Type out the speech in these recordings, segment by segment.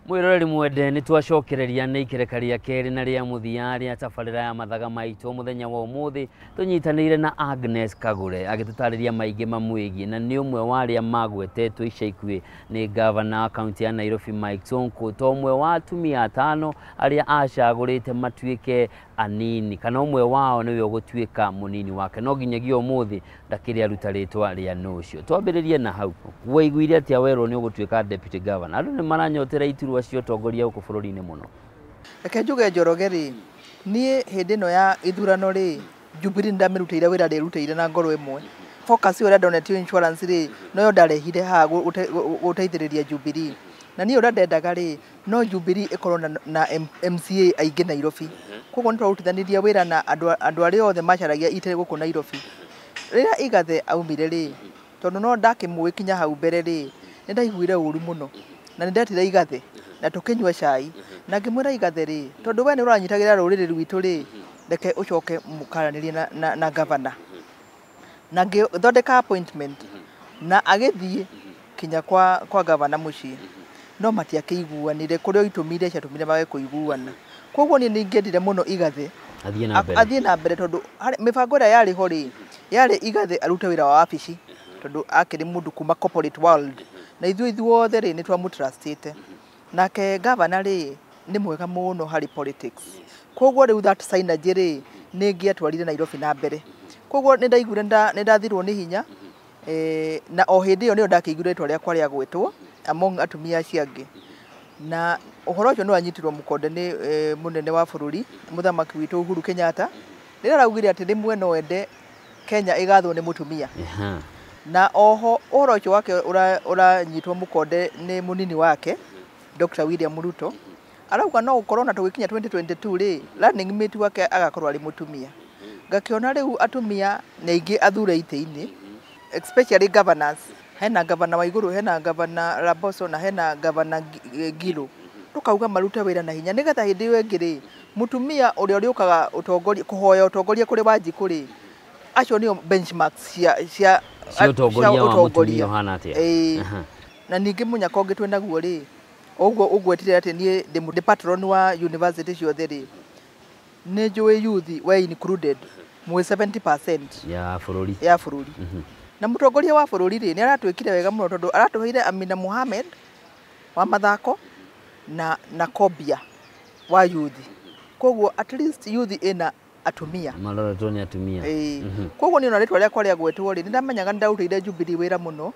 Mwiroreri mwende nĩ twacokereria nĩ ikereka rĩa kerĩ na rĩa mũthia rĩa tabarĩra ya mathaga maitũ mũthenya wa ũmũthĩ tũnyitanĩire na Agnes Kagure agĩtũtarĩria maingĩ mamwĩgiĩ na nĩ ũmwe wa arĩa magwetetwo ica ikuhĩ nĩ gavana wa kaunti ya Nairobi Mike Sonko ta ũmwe wa atumia atano arĩa acagũrĩte matuĩke anini kana ũmwe wao nĩwe ũgũtuĩka mũnini wake no nginyagia ũmũthĩ ndakĩrĩ aruta rĩtwa rĩa nũ ũcio. Twambĩrĩrie na hau, waiguire atĩa werwo nĩ ũgũtuĩka deputy governor? Andũ nĩ maranyotera iturwa cia ũtongoria gũkũ bũrũri-inĩ mũno. Reke njuge Njoroge rĩ, niĩ hĩndĩ ĩno ya ithurano rĩ, Jubilee nĩndamĩrutĩire wĩra ndĩrutĩire na ngoro ĩmwe. Focus ĩyo ĩrĩa ndonetio insurance rĩ, noyo ndarehire haha gũteithĩrĩria Jubilee. Na niĩ ũrĩa ndendaga rĩ, no Jubilee ĩkorwo na MCA aingĩ Nairobi. Koguo nĩtwarutithanirie wĩra na andũ arĩa othe macaragia itĩ gũkũ Nairobi. Rĩrĩa Igathe aumire rĩ, tondũ no ndakĩmũĩ kinya hau mbere rĩ, nĩndaiguire ũru mũno. Na nĩndetire Igathe na tũkĩnyua cai na ngĩmwĩra Igathe rĩ, tondũ we nĩ ũranyitagĩra rũrĩrĩ rwitũ rĩ, reke ũcoke mũkaranĩrie na gavana. Na ngĩthondeka appointment na agĩthiĩ kinya kwa gavana mũciĩ. No matiakĩiguanire kũrĩ o itũmi iria ciatũmire mage kũiguana. Koguo niĩ nĩ ingĩendire mũno Igathe athiĩ na mbere. Athiĩ na mbere tondũ mĩbango ĩrĩa yarĩ ho rĩ, yarĩ Igathe arute wĩra wa wabici tondũ akĩrĩ mũndũ kuma corporate world na ithuĩ ithuothe rĩ nĩ twamũtrustĩte. Nake gavana rĩ nĩ mwega mũno harĩ politics. Koguo rĩu that synergy rĩ nĩ ĩngĩatwarire Nairobi na mbere. Koguo nĩ ndaiguire nĩ ndathirwo nĩ hinya, na o hĩndĩ ĩyo nĩyo ndakĩiguire rĩtwa rĩakwa rĩa gwĩtwo among atumia acio angĩ. Na ũhoro ũcio nĩ wanyitirwo mũkonde nĩ mũnene wa bũrũri mũthamaki witũ Uhuru Kenyatta rĩrĩa araugire atĩ rĩmwe no ende Kenya ĩgathwo nĩ mũtumia. Na oho ũhoro ũcio wake ũranyitwo mũkonde nĩ mũnini wake Dr. William Ruto arauga no gũkorwo na tũgĩkinya 2022 rĩ, running mate wake agakorwo arĩ mũtumia. Ngakĩona rĩu atumia nĩ aingĩ athure itĩ-inĩ, especially governors. Hena gavana wa igũrũ, hena gavana Laboso na hena gavana Ngilu. Tũkauga marute wĩra na hinya nĩgetha hĩndĩ ĩyo ĩngĩ rĩ, mũtumia ũrĩa ũrĩũkaga ũtongoria kũhoya ũtongoria kũrĩ Wanjikũ rĩ, acio nĩo benchmarks cia cia ũtongoria wa mũtumia ũtongoria. Ũhana atĩa? Ĩĩ. Na ningĩ mũnyaka ũngĩ twĩnaguo rĩ, ũguo ũgwetire atĩ niĩ ndĩ patron wa university ciothe rĩ, nĩ njũĩ youth we included mwĩ 70% ya bũrũri. Ya bũrũri. Na mũtongoria wa bũrũri rĩ, nĩ aratwĩkire wega mũno tondũ aratũheire Amina Mohamed wa mathako na Kobia wa youth. Koguo at least youth ĩna atumia. Maroretwo nĩ atumia. Ĩĩ. Koguo niĩ ona rĩtwa rĩakwa rĩa gwetwo rĩ, nĩ ndamenyaga nĩ ndarutĩire Jubilee wĩra mũno,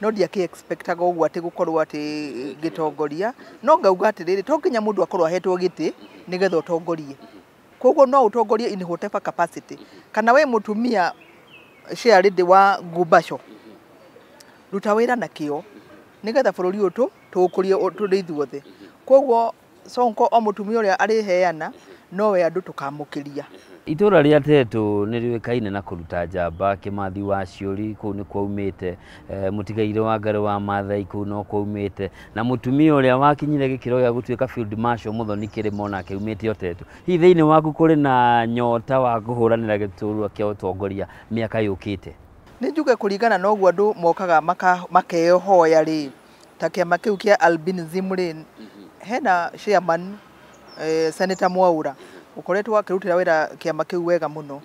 no ndiakĩ expectaga ũguo atĩ gũkorwo atĩ ngĩtongoria. No ngauga atĩrĩrĩ, to nginya mũndũ akorwo ahetwo gĩtĩ nĩgetha ũtongorie. Koguo no ũtongorie in whatever capacity. Kana wĩ mũtumia chairlady wa ngumbaco, ruta wĩra na kĩo nĩgetha bũrũri ũyũ tũũkũrie tũrĩ ithuothe. Koguo Sonko o mũtumia ũrĩa arĩheana nowe andũ tũkamũkĩria. Itũra rĩa Tetu nĩ rĩũĩkaine na kũruta njamba. Kĩmathi wa Ciũri kũu nĩ kwaumĩte, mũtigairĩ wa Ngarĩ wa Maathai kũu no kwaumĩte, na mũtumia ũrĩa wakinyire gĩkĩro gĩa gũtuĩka field marshal Mũthoni Kĩrĩma onake aumĩte o Tetu. Hihi thĩinĩ waku kũrĩ na nyota wa kũhũranĩra gĩturwa kĩa ũtongoria mĩaka yũkĩte? Nĩ njuge kũringana na ũguo andũ mokaga makehoya rĩ, ta kĩama kĩu kĩa albinism rĩ, hena chairman, Senator Mwaura ũkoretwo akĩrutĩra wĩra kĩama kĩu wega mũno.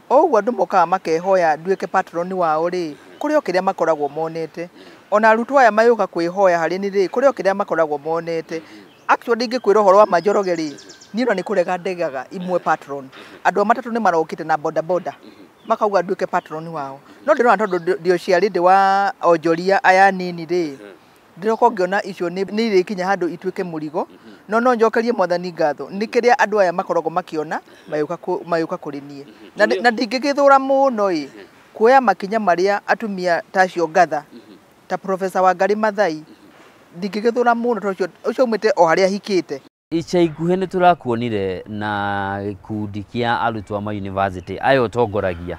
O ũguo andũ mokaga makehoya nduĩke patron wao rĩ, kũrĩ o kĩrĩa makoragwo monete. Ona arutwo aya magĩũka kwĩhoya harĩ niĩ rĩ, kũrĩ o kĩrĩa makoragwo monete. Actually ingĩkwĩra ũhoro wa ma Njoroge rĩ, niĩ ona nĩ kũrega ndegaga imwe patron. Andũ a matatũ nĩ marokĩte na boda boda makauga nduĩke patron wao. No ndĩrona tondũ ndĩ o chairlady wa onjoria aya anini rĩ, ndĩroka ngĩona icio nĩ irĩkinya handũ ituĩke mũrigo. No no njokerie mwathani ngatho nĩ kĩrĩa andũ aya makoragwo makĩona magĩũka kũrĩ niĩ. Na ndingĩgĩthũra mũno ĩ kuoya makinya marĩa atumia ta acio ngatha ta Professor Wangari Maathai, ndingĩgĩthũra mũno tondũ ũcio aumĩte o harĩa ahikĩte. Ica ikuhĩ nĩ tũrakuonire na gĩkundi kĩa arutwo a ma university aya ũtongoragia.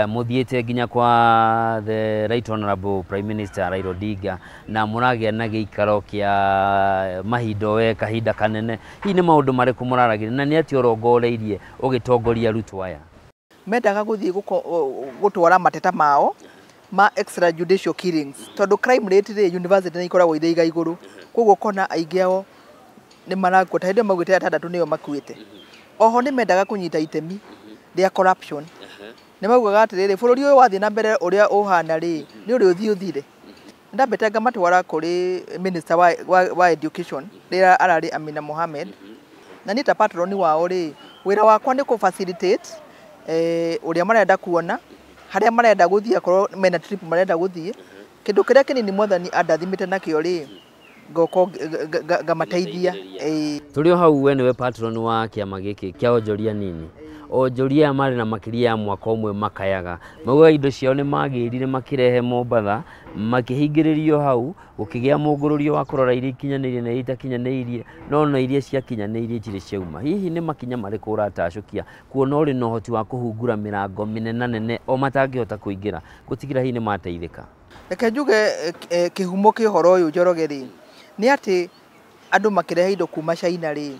Muthiĩte nginya kwa the Right Honorable Prime Minister Raila Odinga na mũragĩa na gĩikaro kĩa mahinda we kahinda kanene. Hihi nĩ maũndũ marĩkũ mũraragĩria na nĩ atĩa ũrongoreirie ũgĩtongoria arutwo aya? Mendaga gũthiĩ gũtwara mateta mao ma extrajudicial killings, tondũ crime rate rĩ university nĩ ikoragwo irĩ iga igũrũ, koguo ũkona aingĩ ao nĩ marakua. Ta hĩndĩ ĩyo maugĩte atandatũ nĩo makuĩte. Oho nĩ mendaga kũnyita itemi rĩa corruption. Nĩ maugaga atĩrĩrĩ, bũrũri ũyũ wathiĩ na mbere ũrĩa ũhana rĩ, nĩ ũrĩ ũthiĩ ũthire. Ndambĩte ngamatwara kũrĩ minister wa education rĩrĩa ararĩ Amina Mohamed, na niĩ ta patron wao rĩ, wĩra wakwa nĩ kũ facilitate ũrĩa marenda kuona, harĩa marenda gũthiĩ, akorwo mena trip marenda gũthiĩ. Kĩndũ kĩrĩa kĩnini Mwathani andathimĩte nakĩo rĩ, ngoka ngamateithia. Tũrĩ o hau, we nĩwe patron wa kĩama gĩkĩ kĩa onjoria nini. Onjoria aya marĩ na makĩria ya mwaka ũmwe makayaga, maugaga indo ciao nĩ magĩrire makĩrehe Mombatha, makĩhingĩrĩrio hau, gũkĩgĩa mũngũrũrio wa kũrora iria ikinyanĩirie na iria itakinyanĩirie, no ona iria ciakinyanĩirie itirĩ ciauma. Hihi nĩ makinya marĩkũ ũratacũkia kuona ũrĩ na ũhoti wa kũhungura mĩrango mĩnenanene o matangĩhota kũingĩra, gũtigĩra hihi nĩ mateithĩka? Reke njuge kĩhumo kĩa ũhoro ũyũ, Njoroge rĩ, nĩ atĩ andũ makĩrehe indo kuma China rĩ,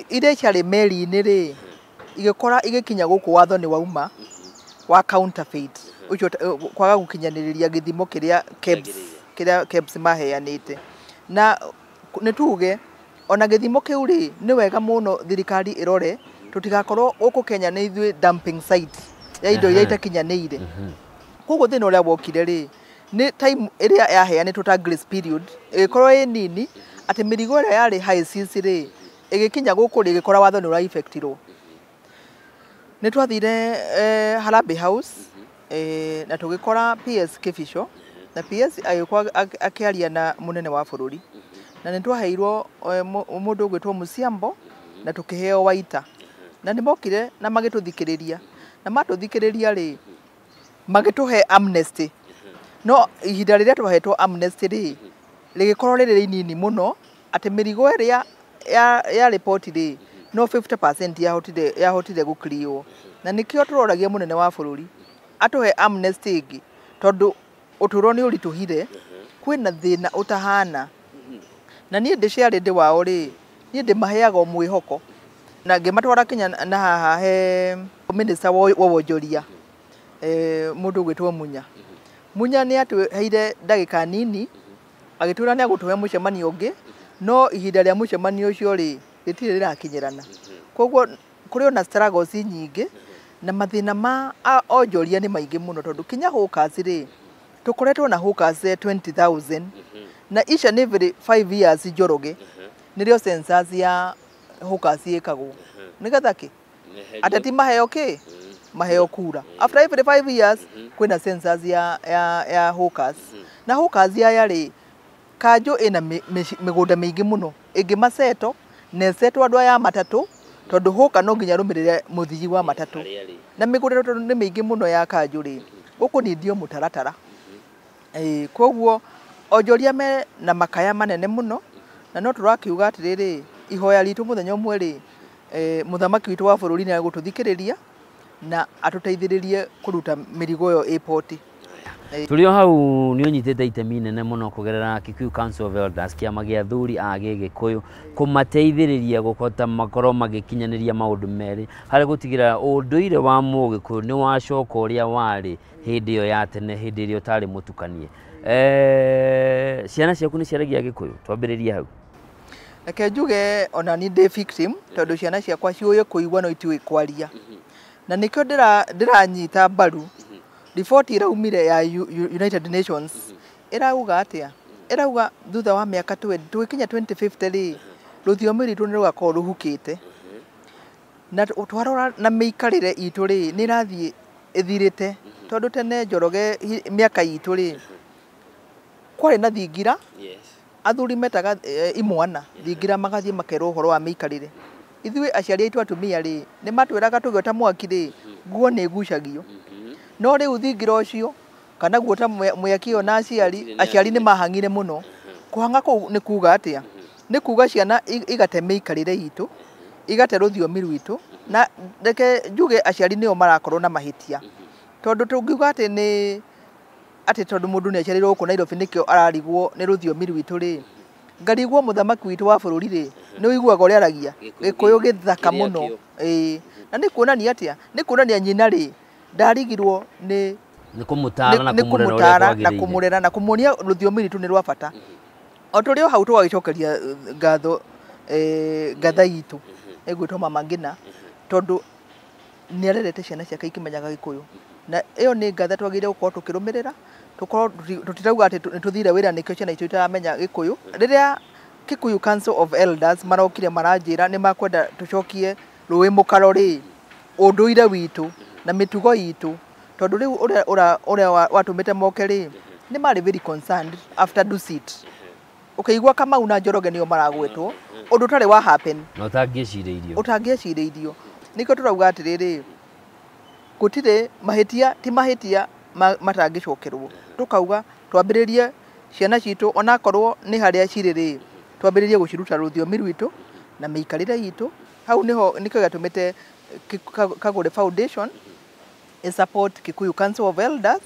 iria ciarĩ meri-inĩ rĩ, igĩkora igĩkinya gũkũ watho nĩ wauma wa counterfeit ũcio, kwaga gũkinyanĩrĩria gĩthimo kĩrĩa KEBS, kĩrĩa KEBS maheanĩte. Na nĩ tuge ona gĩthimo kĩu rĩ, nĩ wega mũno thirikari ĩrore tũtigakorwo gũkũ Kenya nĩ ithuĩ dumping site ya indo iria itakinyanĩire. Koguo thĩna ũrĩa wokire rĩ, nĩ time ĩrĩa yaheanĩtwo ta grace period ĩgĩkorwo ĩ nini, atĩ mĩrigo ĩrĩa yarĩ high seas rĩ, ĩgĩkinya gũkũ rĩ, ĩgĩkora watho nĩ ũra-effectirwo. Nĩ twathire Harambee House na tũgĩkora PS Kĩbico, na PS agĩkorwo akĩaria na mũnene wa bũrũri, na nĩ twaheirwo mũndũ ũgwĩtwo Musiambo na tũkĩheo Waita, na nĩ mokire na magĩtũthikĩrĩria, na matũthikĩrĩria rĩ, magĩtũhe amnesty. No ihinda rĩrĩa twahetwo amnesty rĩ, rĩgĩkorwo rĩrĩ rĩnini mũno, atĩ mĩrigo ĩrĩa ya riboti rĩ, no 50% yahotire gũclearwo. Na nĩkĩo tũroragia mũnene wa bũrũri atũhe amnesty ĩngĩ, tondũ ũtũro nĩ ũritũhire, kwĩna thĩna ũtahana. Na niĩ ndĩ chairlady wao rĩ, niĩ ndĩmaheaga o mwĩhoko, na ngĩmatwara kinya na haha he minister wa wonjoria, mũndũ ũgwĩtwo Munya. Munya nĩ atũheire ndagĩka nini, agĩtwĩra nĩ agũtũhe mũcemanio ũngĩ, no ihinda rĩa mũcemanio ũcio rĩ, rĩtirĩ rĩrakinyĩrana. Koguo kũrĩ ona struggles nyingĩ, na mathĩna ma onjoria nĩ maingĩ mũno, tondũ kinya hawkers rĩ, tũkoretwo na hawkers 20,000, na each and every 5 years, Njoroge, nĩrĩo census ya hawkers ĩkagwo, nĩgetha kĩ ateti maheo kĩ maheo kura. After every 5 years kwĩna census ya hawkers. Na hawkers aya rĩ, kanjũ ĩna mĩgũnda mĩingĩ mũno ĩngĩmaceto na ĩcetwo andũ aya a matatũ, tondũ hawker no nginya arũmĩrĩre mũthii wa matatũ, na mĩgũnda tondũ nĩ mĩingĩ mũno ya kanjũ rĩ, gũkũ nindio mũtaratara. Koguo onjoria me na makaya manene mũno, na no tũrakiuga atĩrĩrĩ, ihoya ritũ mũthenya ũmwe rĩ, mũthamaki witũ wa bũrũri nĩ egũtũthikĩrĩria na atũteithĩrĩrie kũruta mĩrigo ĩyo ĩ poti. Tũrĩ o hau, nĩ ũnyitĩte itemi inene mũno kũgerera Kikuyu Council of Elders, kĩama gĩa athuri a Gĩgĩkũyũ, kũmateithĩrĩria gũkota makorwo magĩkinyanĩria maũndũ merĩ harĩ gũtigĩrĩra ũndũire wa Mũgĩkũyũ nĩ wacoka ũrĩa warĩ hĩndĩ ĩyo ya tene, hĩndĩ ĩrĩa ũtarĩ mũtukanie. Ciana ciaku nĩ ciaragia Gĩkũyũ? Twambĩrĩrie hau. Reke njuge ona ni ndĩ victim, tondũ ciana ciakwa ciũĩ kũigua no itiũĩ kwaria, na nĩkĩo ndĩranyita mbaru riboti ĩraumire ya United Nations. Ĩrauga atĩa? Ĩrauga thutha wa mĩaka 20, tũgĩkinya 2050 rĩ, rũthiomi rwitũ nĩ rũgakorwo rũhukĩte. Na twarora na mĩikarĩre itũ rĩ, nĩ ĩrathiĩ ĩthirĩte, tondũ tene, Njoroge, mĩaka itũ rĩ, kwarĩ na thingira. Athuri metaga imwana thingira, magathiĩ makerwo ũhoro wa mĩikarĩre. Ithuĩ aciari aitũ atumia rĩ, nĩ matwĩraga tũgĩota mwaki rĩ, nguo nĩ ĩgucagio. No rĩu thingira ũcio kana guota mwaki ũyũ na aciari, aciari nĩ mahang'ire mũno. Kũhang'a kũu nĩ kuga atĩa? Nĩ kuga ciana igate mĩikarĩre itũ, igate rũthiomi rwitũ. Na reke njuge aciari nĩo marakorwo na mahĩtia, tondũ tũngiuga atĩ nĩ atĩ tondũ mũndũ nĩ aciarĩirwo gũkũ Nairobi nĩkĩo ararigwo nĩ rũthiomi rwitũ rĩ, ngarigwo mũthamaki witũ wa bũrũri rĩ, nĩ ũiguaga ũrĩa aragia Gĩkũyũ gĩthaka mũno. Ĩĩ, na nĩ kuonania atĩa? Nĩ kuonania nyina rĩ, ndarigirwo nĩ nĩ kũmũtara na kũmũtara na kũmũrera na kũmuonia rũthiomi rwitũ nĩ rwa bata. O tũrĩ o hau tũgagĩcokeria ngatho ngatha itũ ĩgwĩtwo Mama Ngina, tondũ nĩ arerete ciana ciake ikĩmenyaga Gĩkũyũ, na ĩyo nĩ ngatha twagĩrĩire gũkorwo tũkĩrũmĩrĩra, tũkorwo tũtirauga atĩ nĩ tũthire wĩra nĩkĩo ciana itũ itaramenya Gĩkũyũ. Rĩrĩa Kikuyu Council of Elders marokire maranjĩra nĩ makwenda tũcokie rũĩ mũkaro rĩ, ũndũire witũ na mĩtugo itũ, tondũ rĩu ũrĩa watũmĩte moke rĩ, nĩ marĩ very concerned after Dusit. Ũkĩigua Kamau na Njoroge nĩo maragwetwo, ũndũ ũtarĩ wa happen na ũtangĩcirĩirio, ũtangĩcirĩirio. Nĩkĩo tũrauga atĩrĩrĩ, gũtirĩ mahĩtia, ti mahĩtia matangĩcokerwo. Tũkauga twambĩrĩrie ciana citũ onakorwo nĩ harĩa cirĩ rĩ, twambĩrĩrie gũciruta rũthiomi rwitũ na mĩikarĩre itũ. Hau nĩho nĩkĩo gĩatũmĩte Kagure Foundation ĩ support Kikuyu Council of Elders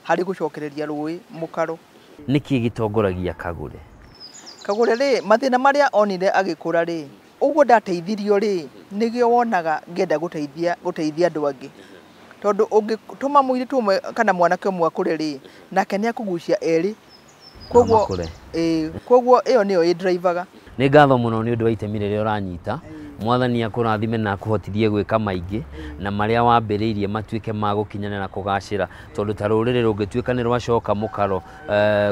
harĩ gũcokereria rũĩ mũkaro. Nĩkĩ gĩtongoragia Kagure? Kagure rĩ, mathĩna marĩa onire agĩkũra rĩ, ũguo ndateithirio rĩ, nĩgĩo wonaga ngĩenda gũteithia andũ angĩ. Tondũ ũngĩtũma mũirĩtu ũmwe kana mwanake ũmwe akũre rĩ, nake nĩ akũgucia erĩ. Koguo koguo ĩyo nĩyo ĩ drivaga. Nĩ ngatho mũno nĩ ũndũ wa itemi rĩrĩa ũranyita. Mwathani akũrathime na akũhotithie gwĩka maingĩ na marĩa wambĩrĩirie matuĩke ma gũkinyanĩra na kũgacĩra, tondũ ta rũrĩrĩ rũngĩtuĩka nĩ rwacoka mũkaro,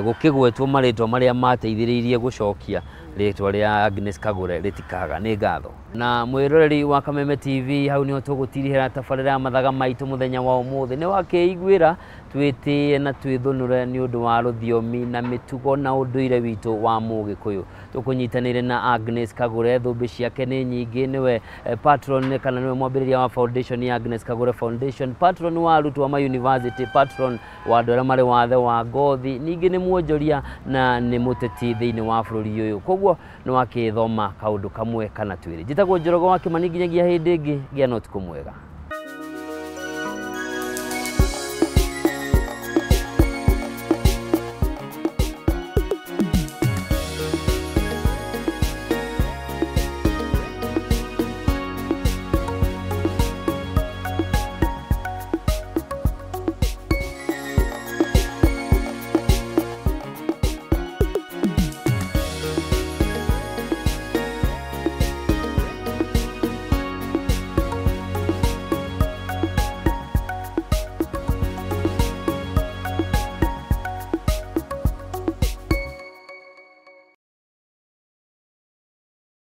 gũkĩgwetwo marĩtwa marĩa mateithĩrĩirie gũcokia rĩtwa rĩa Agnes Kagure rĩtikaga. Nĩ ngatho. Na mwĩroreri wa Kameme TV, hau nĩho tũgũtirihĩra tabarĩra ya mathaga maitũ mũthenya wa ũmũthĩ. Nĩ wakĩiguĩra twĩtĩe na twĩthũnũre nĩ ũndũ wa rũthiomi na mĩtugo na ũndũire witũ wa Mũgĩkũyũ. Tũkũnyitanĩire na Agnes Kagure, thũmbĩ ciake nĩ nyingĩ, nĩwe patron kana nĩwe mwambĩrĩria wa foundation ya Agnes Kagure Foundation, patron wa arutwo a ma university, patron wa andũ arĩa marĩ wathe wa ngothi, ningĩ nĩ mwonjoria na nĩ mũteti thĩinĩ wa bũrũri ũyũ. Koguo nĩ wakĩthoma kaũndũ kamwe kana twĩrĩ. Njĩtagwo Njoroge wa Kĩmani, nginyagia hĩndĩ ĩngĩ, gĩa na ũtukũ mwega.